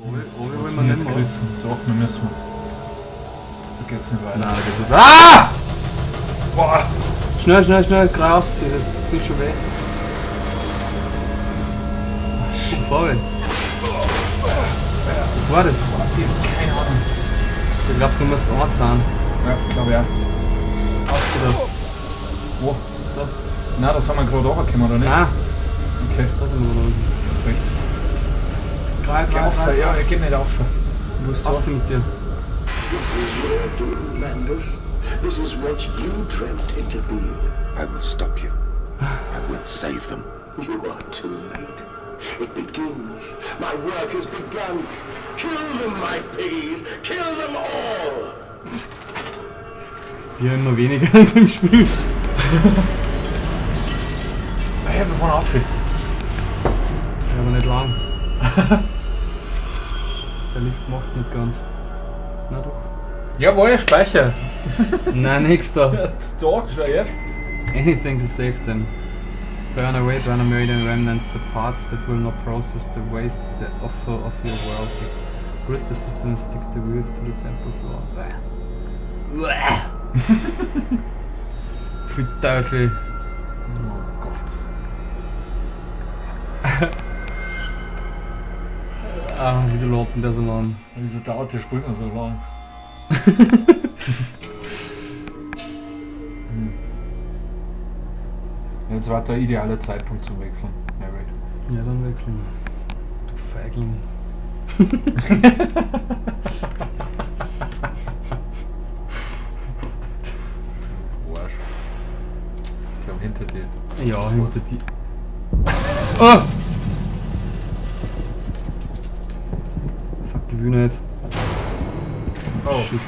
Obi Jetzt wollen bin wir ich jetzt nicht mehr. gerissen. Doch, wir müssen. Da geht's nicht weiter. Nein, da geht's nicht. Ah! Boah! Schnell, schnell, schnell, raus, das tut schon weh. Ah, shit. Voll. Was war das? Ich hab keine Ahnung. Ich glaub, du musst anzahlen. Ja, glaube ich auch. Aus da. Wo? Da. Nein, da sind wir gerade runtergekommen, oder nicht? Nein, Okay, da sind wir gerade unten. hast recht. Drei, Geh drei, auf, drei. ja, ich geh nicht auf. Wo ist da? Raus mit dir. This is your doing, Mandus. This is what you dreamt into being. I will stop you. I will save them. You are too late. It begins. My work has begun. Kill them, my piggies. Kill them all. Wir immer weniger in dem Spiel. Hey, wir fahren auf. Ja, aber nicht lang. Der Lift macht's nicht ganz. Na doch. Jawohl, Speicher. Nein, nächster. Doch, schau her. Anything to save them. Burn away the remnants, the parts that will not process the waste, the offal of your world. The grid the system and stick the wheels to the temple floor. Bäh. Pfui Teufel. Oh Gott. Ah, wieso lädt denn der so lang? Wieso dauert der Sprung so lang? Hm. Jetzt war der ideale Zeitpunkt zum Wechseln, Harry. Ja, dann wechseln wir. Du Feigling. Du Arsch. Ich glaube hinter dir. Ja, Das hinter war's. dir. Oh! Fuck, ich will nicht. Oh. Shit.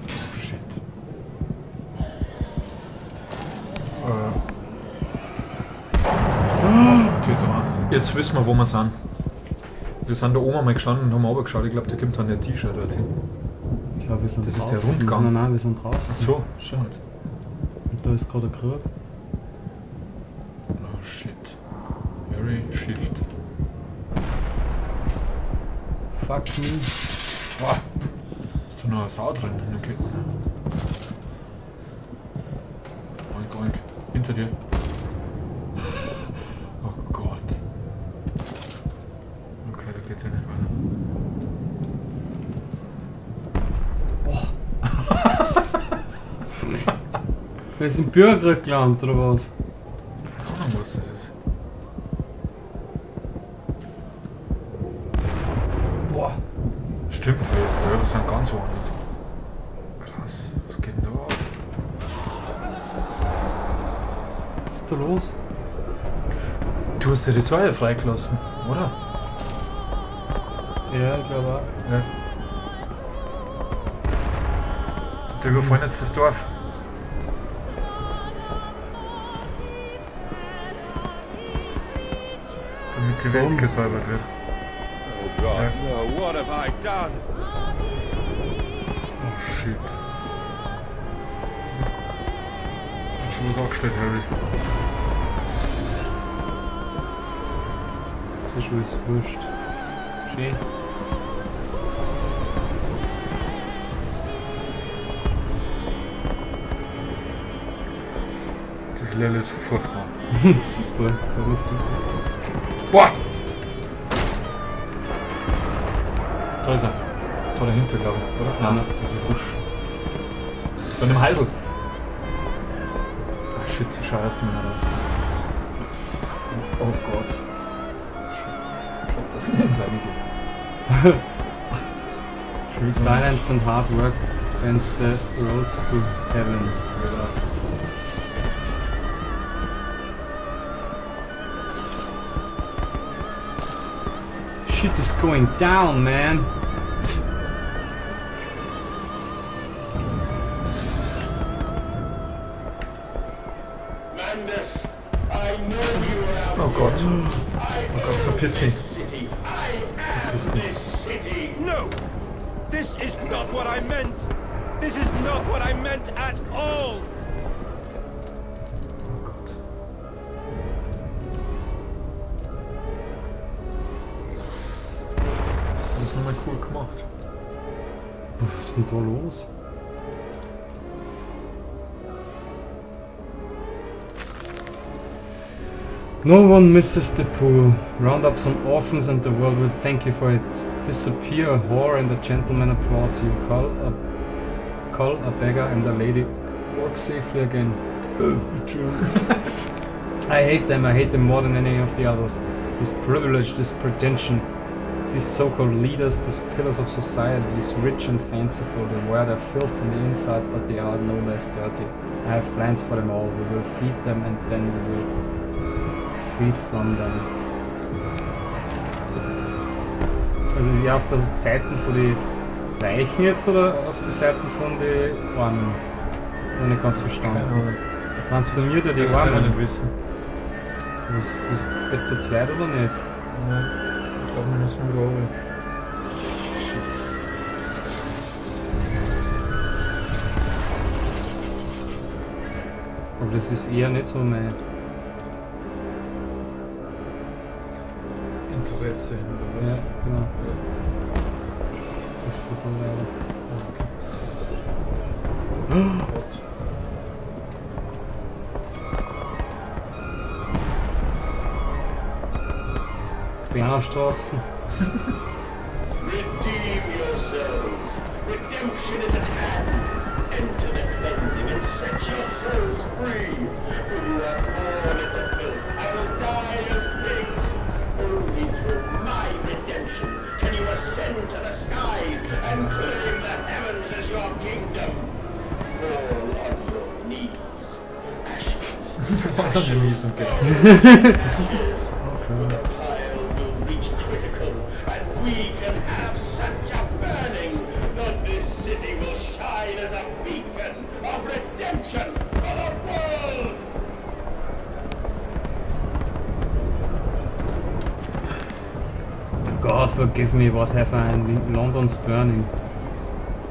Oh, shit. Tür dran. Jetzt wissen wir, wo wir sind. Wir sind da oben einmal gestanden und haben runtergeschaut. Ich glaube, da kommt dann der T-Shirt dorthin. Ich glaube, wir sind Das ist der draußen. Rundgang. Nein, nein, wir sind draußen. Ach so, schon. Und da ist gerade ein Krieg. Oh shit. Harry, Shift. Fuck me. Boah. Ist da noch eine Sau drin? Okay. Oink, oink. Hinter dir. Oh Gott. Okay, da geht's ja nicht weiter. Boah. Wir sind im Bürgerkrieg gelandet, oder was? Keine Ahnung, was das ist. Boah. Stimmt, wir sind ganz woanders. Krass, was geht denn da ab? Was ist da los? Du hast ja die Säue freigelassen, oder? Ja, ich glaube auch. Ja. Da überfallen jetzt das Dorf. Damit die Welt Warum? gesäubert wird. Oh God, Ja. no, what have I done? Oh shit. Hast du was angestellt, Harry? Das ist alles wurscht. Schön. Das Level ist furchtbar. Super, voll lustig. Boah! Da ist er. Da dahinter, glaube ich, oder? Nein, das ist ein Busch. Da in dem Heisel. Ah shit, schau erst mal raus. Oh Gott. Schau, das nicht ins Auge geht. Entschuldigung. Silence and hard work and the roads to heaven. Ja. Shit is going down, man. Mandus, I know you are out Oh Gott. Oh Gott, verpiss dich. city. I am Verpiss dich. this city. No! This is not what I meant! This is not what I meant at all! Oh Gott. Das haben sie nochmal cool gemacht. Was ist denn da los? No one misses the poor. Round up some orphans and the world will thank you for it. Disappear a whore and a gentleman applauds you. Call a beggar and a lady. Walk safely again. I hate them. I hate them more than any of the others. This privilege, this pretension, these so-called leaders, these pillars of society, these rich and fanciful, they wear their filth on the inside, but they are no less dirty. I have plans for them all. We will feed them and then we will feed from them. Also ist er auf der Seite von die Reichen jetzt oder auf die Seiten von die Armen? Noch nicht ganz verstanden. Keine Ahnung. Er transformiert ja die Das selber Armen. nicht wissen. Was, was, jetzt zu zweit oder nicht? Nein, ich glaube, wir müssen wieder runter. Shit. Aber das ist eher nicht so mein Interesse, oder was? Ja, genau. Ja. Das ist so da leider. Ah, okay. Oh Gott. Bernerstraßen. Redeem yourselves. Redemption is at hand. Enter the cleansing and set your souls free. For you are born into filth and will die as pigs. Only through my redemption can you ascend to the skies and claim the heavens as your kingdom. Fall on your knees. Ashes. Fall on your knees und geht. The pile will reach critical, and we can have such a burning that this city will shine as a beacon of redemption for the world. God forgive me, what have I unleashed? London's burning.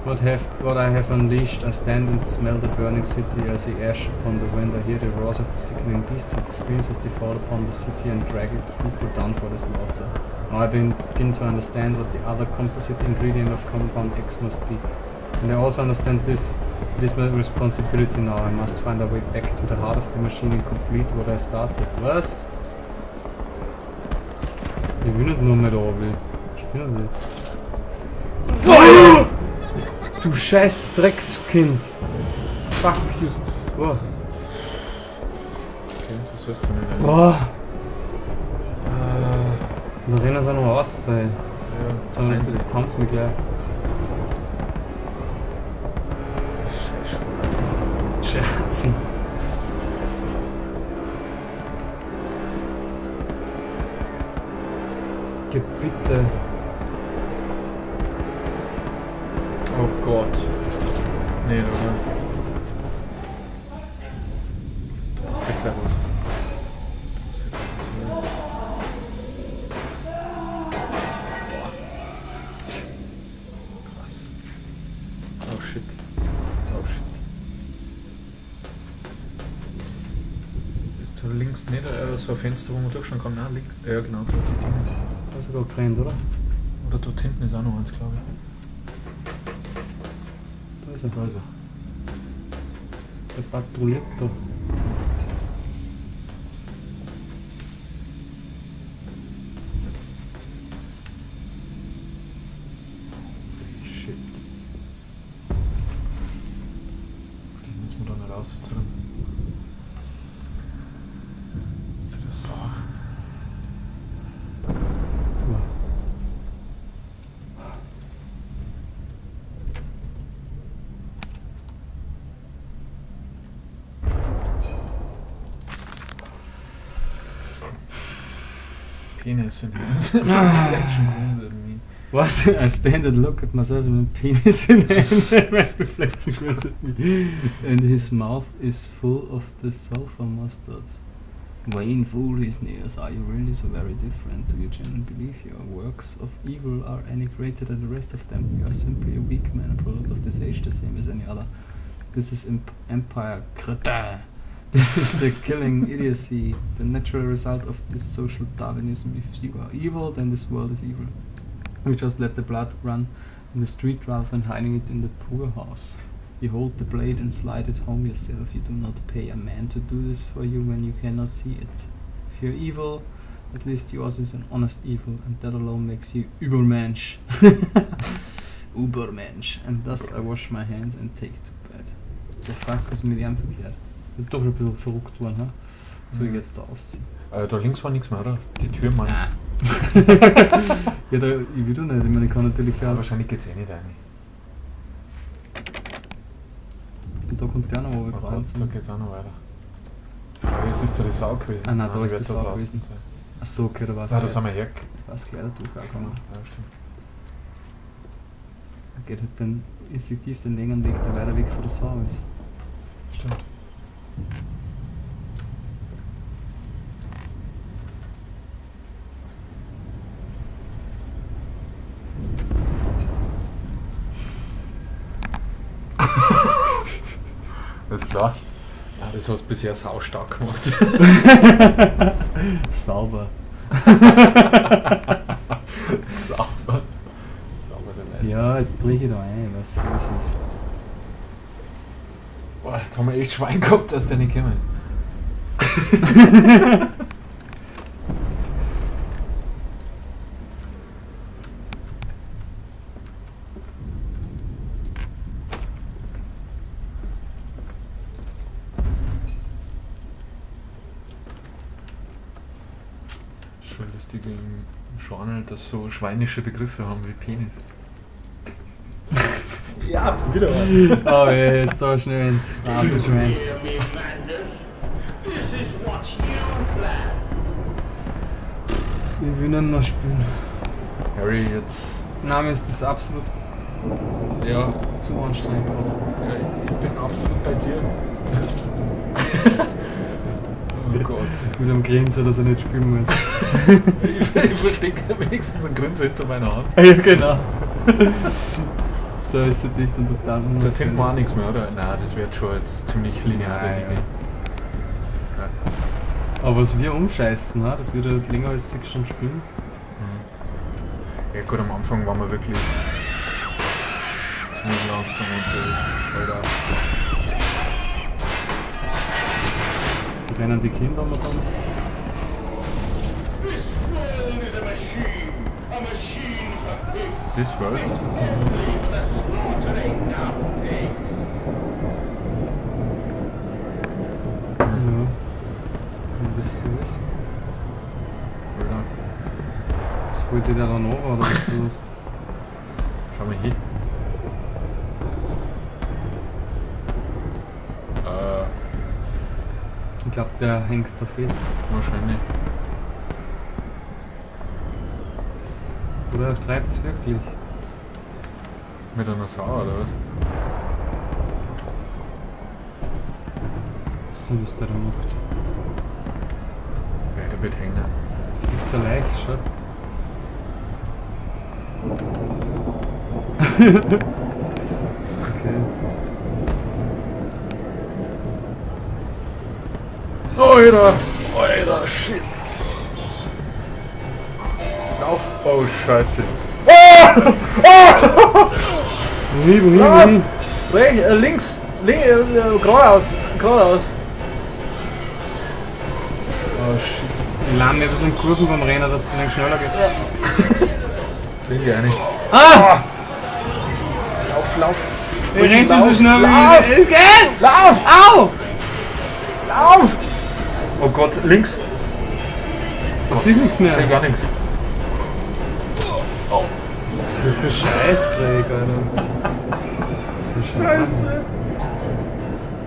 What I have unleashed? I stand and smell the burning city. I see ash upon the wind. I hear the roars of the sickening beasts and the screams as they fall upon the city and drag its people down for the slaughter. Now I begin to understand what the other composite ingredient of Compound X must be. And I also understand this. It is my responsibility now. I must find a way back to the heart of the machine and complete what I started. Was? Ich will nicht nur mit runter. Ich bin nicht. Oh! Du scheiß Dreckskind! Fuck you! Oh. Okay, das sollst du nicht. Boah! Ah, Da rennen sie noch aus, ey. ja, So, jetzt haben sie mich gleich. Scheiß Schwarzen. Scherzen. Gebitte. Oh Gott. Nee, oder? Da ist ja gleich was. Da ist ja gleich was. Oder? Boah. Krass. Oh shit. Oh shit. Ist da links nicht so ein Fenster, wo man durchschauen kann? Nein, links. Ja, genau, dort die Dinge. Da ist sogar brennt, oder? Oder dort hinten ist auch noch eins, glaube ich. Da ist er. Da ist er. Der patrouilliert da. Holy shit. Die müssen wir dann raus zu der Sau. Boah. Penis in hand. Reflection grins at me. Was? I stand and look at myself in a penis in hand. My reflection grins at me. And his mouth is full of the sulfur mustard. Vain fool, he sneers. Are you really so very different? Do you genuinely believe your works of evil are any greater than the rest of them? You are simply a weak man, a product of this this age the same as any other. This is Empire Cretin. This is the killing idiocy, the natural result of this social Darwinism. If you are evil, then this world is evil. You just let the blood run in the street rather than hiding it in the poorhouse. You hold the blade and slide it home yourself. You do not pay a man to do this for you when you cannot see it. If you're evil, at least yours is an honest evil, and that alone makes you Übermensch. Übermensch. And thus I wash my hands and take to bed. The fuck ist mit ihm verkehrt? Ich bin doch ein bisschen verrückt worden, ha? So, wie geht's da aus? Da links war nichts mehr, oder? Die Tür, Mann. Nein. Ja, da, ich will doch nicht. Ich meine, ich kann natürlich auch. Wahrscheinlich geht's eh nicht rein. Und da kommt der noch Oh runter. Gott, da geht's auch noch weiter. Die Frage ist, ist da die Sau gewesen? Ah, nein, da die ist wird die Sau draußen gewesen. sein. Achso, okay, da war's. Nein, da sind wir her. Da war's gleich da durchgegangen. Ja, stimmt. Da geht halt dann instinktiv den längeren Weg, der weiter weg von der Sau ist. Stimmt. Alles klar. Ja, das hast du bisher saustark gemacht. Sauber. Sauber. Saubere Leistung. Ja, jetzt brich ich da ein, was so ist es. Boah, jetzt haben wir echt Schwein gehabt, dass der nicht gekommen ist. Schon lustig im Journal, dass so schweinische Begriffe haben wie Penis. Ja, wieder mal. Oh, ja, jetzt da schnell ins Phrasenschwein. Hear me, Mandus? This is what you planned. Ich will nicht mehr spielen. Harry, jetzt. Nein, mir ist das absolut Ja, zu anstrengend gerade. ja, ich bin absolut bei dir. Oh Gott. Mit einem Grinser, dass er nicht spielen muss. Ich verstecke wenigstens einen Grinser hinter meiner Hand. Ja, genau. Da ist er dicht und total Da findet man auch nichts mehr, oder? Nein, das wird schon jetzt ziemlich linear, Nein, der Linie. Aber was wir umscheißen, ne? Das wird ja länger als 6 Stunden spielen. Mhm. Ja gut, am Anfang waren wir wirklich ziemlich langsam unterwegs. Alter. Da rennen die Kinder mal dann. This world is a machine for pigs. This world? Fit only for the slaughtering of pigs. Ja. Wenn das so ist. Alter, Was holt sich der dann noch, oder was ist das? schau mal hier. Ich glaub, der hängt da fest. Wahrscheinlich. Oder er treibt's wirklich? Mit einer Sau, oder was? Was ist denn, was der da macht? Ja, der wird hängen. Der fliegt da leicht, schau. Okay. Alter! Alter, shit! Lauf! Oh, scheiße. Oh! Oh! Wohin, wohin, Lauf! wohin? Links! Geradeaus! Geradeaus! Oh shit. Ich lahm mir ein bisschen Kurven beim Rennen, dass es ein wenig schneller geht. Linke eine. Ah! Lauf, lauf! Ich renn schon so schnell wie Lauf! es geht! Lauf! Au! Lauf! Oh Gott, links! Ich seh nichts mehr. Ich seh gar nichts. Was ist das für Scheißdreck, Alter? Was für Scheiße.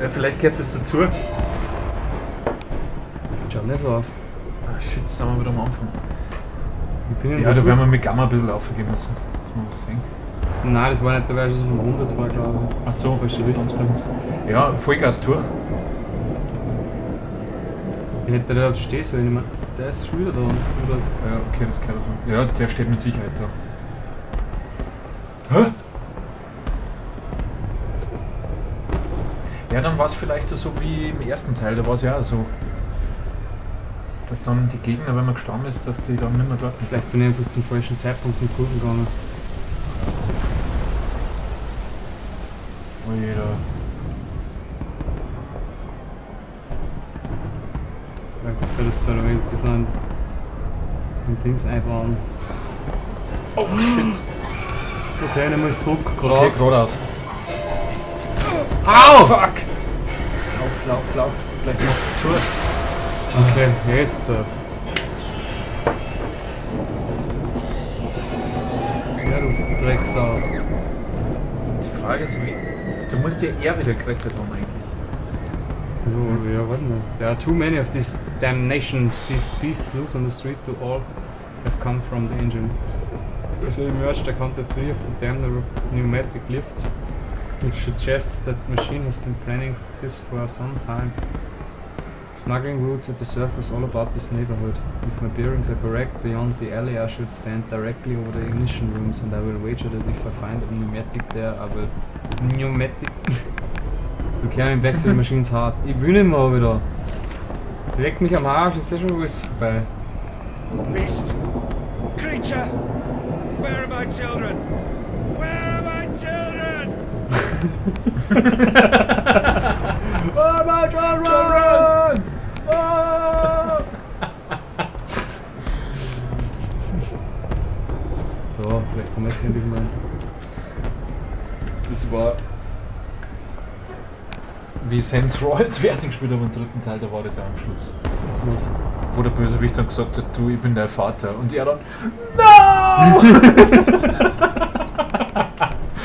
Ja, vielleicht gehört das dazu. Schaut nicht so aus. Ah, shit, sind wir wieder am Anfang. Ich bin Ja, da werden wir mit Gamma ein bisschen aufgehen müssen, dass wir was sehen. Nein, das war nicht, da war ich schon so verwundert war, glaube ich. Ach so, Falsche das ist Richtung. uns. Ja, Vollgas durch. Ich hätte da überhaupt stehen sollen. Ich mein, der ist schon wieder da. Oder? Ja, okay, das kann so. Ja, der steht mit Sicherheit da. Hä? Ja, dann war es vielleicht so wie im ersten Teil, da war es ja auch so. Dass dann die Gegner, wenn man gestorben ist, dass die dann nicht mehr dort sind. Vielleicht bin ich einfach zum falschen Zeitpunkt in die Kurve gegangen. Oh jeder. Vielleicht ist da das so ein bisschen ein Dings einbauen. Oh shit. Okay, dann muss ich zurück. Okay, Geradeaus. geradeaus. Au! Fuck! Lauf, lauf, lauf. Vielleicht macht's zu. Okay, jetzt. Ja, du Drecksau. Die Frage ist, wie. Du musst ja eher wieder gerettet haben eigentlich. Ja, weiß nicht. There are too many of these damnations, these beasts loose on the street to all have come from the engine. As I emerged, I counted 3 of the damn pneumatic lifts, which suggests that the machine has been planning this for some time. Smuggling routes at the surface all about this neighborhood. If my bearings are correct, beyond the alley I should stand directly over the ignition rooms, and I will wager that if I find a pneumatic there, I will... Pneumatic... So climbing back to the machine's heart. Ich will nicht mehr wieder. Leck mich am Arsch, ist ja schon alles vorbei. Beast! Creature! Where are my children? Where are my children? Oh, my children! Oh! So, vielleicht kommen wir jetzt endlich mal. Das war. Wie Saints Row jetzt fertig gespielt habe im dritten Teil, da war das auch am Schluss. Was? Wo der Bösewicht dann gesagt hat, du, ich bin dein Vater. Und er dann, NO!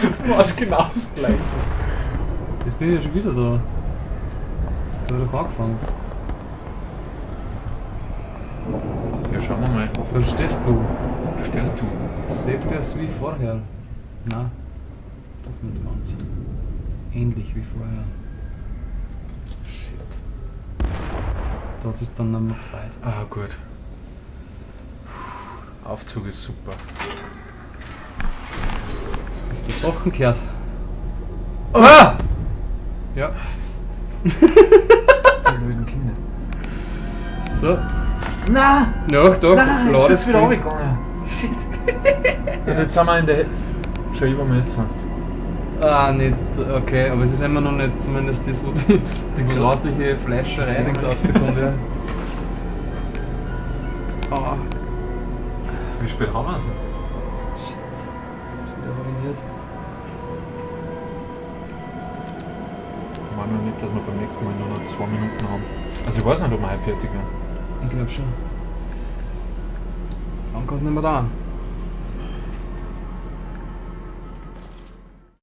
Du warst genau das Gleiche. Jetzt bin ich ja schon wieder da. Da hat doch angefangen. Ja, schauen wir mal. Verstehst du? Verstehst du? Seht es wie vorher. Na, doch nicht ganz. Ähnlich wie vorher. Shit. Da hat es dann nicht mehr gefreut. Ah, gut. Aufzug ist super. Ist das doch gekehrt? Ah! Ja. Blöden Kinder. So. Na! Ja, doch. Nein, jetzt ist es wieder Ladescreen. runtergegangen. Shit. Und jetzt sind wir in der... Schau, ich, wo wir jetzt sind. Ah, nicht, okay, aber es ist immer noch nicht zumindest das, wo die grausliche Fleischerei Dings rauskommt, ja. Oh, Wie spät haben wir es? shit. Hab's wieder ruiniert. Ich meine noch nicht, dass wir beim nächsten Mal nur noch 2 Minuten haben. Also ich weiß nicht, ob wir heute fertig werden. Ich glaub schon. Dann kann's nicht mehr da.